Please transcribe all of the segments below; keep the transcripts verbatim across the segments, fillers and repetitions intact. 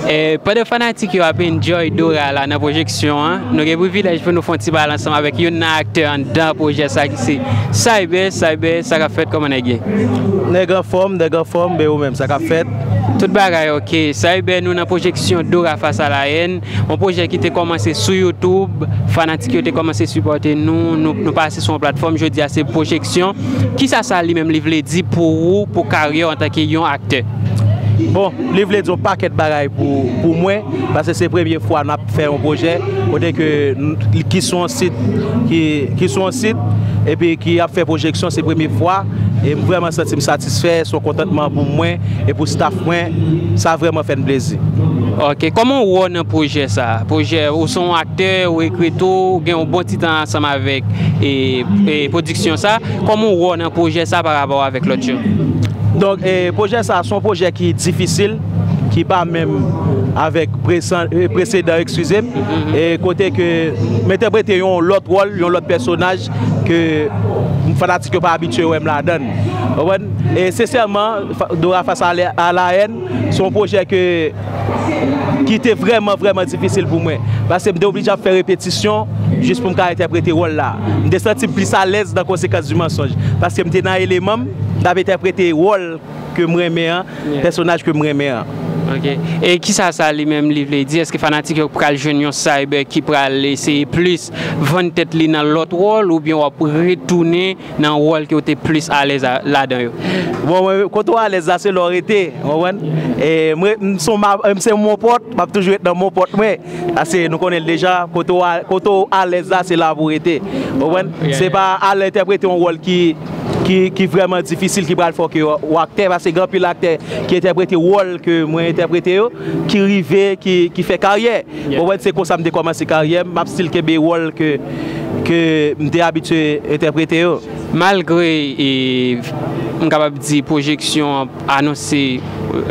E, pandan fanatik yo ap enjoy Dora la nan pwojeksyon an, nou gen privilèj pou nou fè yon ti pale ansanm avèk youn nan aktè anndan pwojè sa ki se Cyber. Cyber, sa k ap fèt, kòman nèg ye? Nèg anfòm, nèg anfòm, men ou menm, sa k ap fèt? Tout bagay oke. Cyber, nou nan pwojeksyon Dora Face à la Haine, yon pwojè ki te kòmanse sou YouTube, fanatik yo te kòmanse sipòte nou, nou, nou pase sou yon platfòm, jodi a se pwojeksyon. Kisa sa li menm li vle di pou ou, pou karyè w antanke yon aktè? Bon, li vle di yon pakèt bagay pou, pou mwen, paske se premye fwa n ap fè yon pwojè, kote ke n, ki sou yon sit, ki, ki sou yon sit, epi ki ap fè pwojeksyon, se premye fwa, e m vrèman santi m satisfè, se yon kontantman pou mwen e pou staff mwen, sa vrèman fè n plezi. Ok, kòman w wè w nan pwojè sa? Pwojè, ou se yon aktè, ou ekri tou, ou gen yon bon ti tan ansanm avèk, e, e, pwodiksyon sa, kòman w wè w nan pwojè sa pa rapò avèk lòt yo? Donk, e, pwojè sa, se yon pwojè ki difisil, ki pa menm avèk presan-, e, presedan, eskize m, e kote ke m entèprete yon lòt wòl, yon lòt pèsonaj ke fanatik yo pa abitye wè m ladan l. Ou konprann? E sensèman, fa-, Dora Face à la, à la Haine, se yon pwojè ke, ki te vrèman, vrèman difisil pou mwen. Paske m te oblije ap fè repetisyon jis pou m ka entèprete wòl la. M te santi m plis alèz nan Conséquence du mensonge. Paske m te nan eleman m, m t ap entèprete wòl ke m renmen an, pèsonaj ke m renmen an. Ok. E kisa sa li menm li vle di? Èske fanatik yo pral jwenn yon Cyber ki pral eseye plis vann tèt li nan lòt wòl, oubyen w ap retounen nan wòl ke w te plis alèz a, ladan yo? Bon, mwen, kote w alèz la, se la w rete, w konprann? E mwen, m se yon ma-, m se yon monpòt, m ap toujou ret nan monpòt mwen. Paske nou konnen l deja, kote w a, kote w alèz la, se la pou w rete. W konprann? Se pa al entèprete yon wòl ki, ki, ki vrèman difisil, ki pral fè w ke w, w aktè, paske gen anpil aktè ki entèprete wòl ke mwen entèprete yo, ki rive, ki, ki fè karyè. W konprann? Se konsa m te kòmanse karyè m, m ap still kenbe wòl ke, ke m te abitye entèprete yo. Malgre, e, m kapab di pwojeksyon an anonse,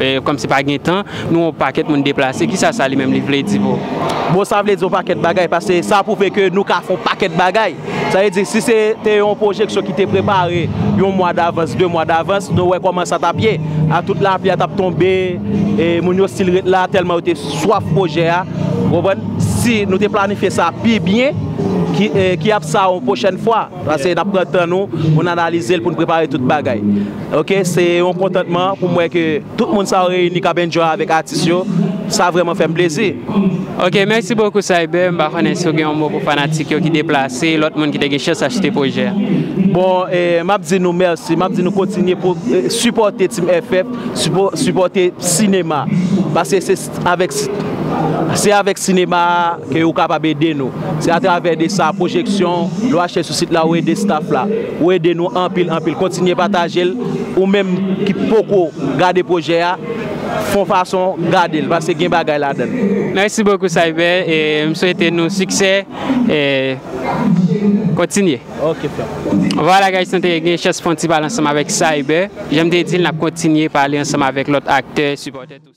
e, kòmsi pa gen tan, nou wè yon pakèt moun deplase. Kisa sa li menm li vle di pou ou? Bon, sa vle di yon pakèt bagay, paske sa pwouve ke nou ka fè yon pakèt bagay. Sa vle di, si se te yon pwojeksyon ki te prepare yon mwa davans, de mwa davans, nou wè kòman sa t ap ye. A tout lapli a t ap tonbe, e moun yo still ret la, tèlman yo te swaf pwojè a. Ou konprann? Si nou te planifye sa pi byen, ki, e, ki ap sa yon pwochèn fwa. Paske n ap pran tan nou pou n analize l, pou n prepare tout bagay. Ok, se yon kontantman pou m wè ke tout moun sa yo reyini k ap enjoy avèk atis yo. Sa vrèman fè m plezi. Ok, mèsi bokou, Cyber. M pa konnen si w gen yon mo pou fanatik yo ki deplase, lòt moun ki te gen chans achte pwojè a. Bon, e, m ap di nou mèsi, m ap di nou kontinye pou, e, sipòte Team F F, sipo-, sipòte sinema. Paske se s-, avèk s-, se avèk sinema a ke ou kapab ede nou. Se atravè de sa, pwojeksyon, lè w achte sou sit la, ou ede staff la. Ou ede nou anpil, anpil. Kontinye pataje l. Ou menm ki poko gade pwojè a, fè yon fason, gade l, paske gen bagay ladan l. Mèsi bokou, Cyber, e m swete nou siksè, e kontinye. Ok, frè. Vwala, guys, nou te gen chans fè yon ti pale ansanm avèk Cyber. Jan m te di l, n ap kontinye pale ansanm avèk lòt aktè, sipòtè, tou.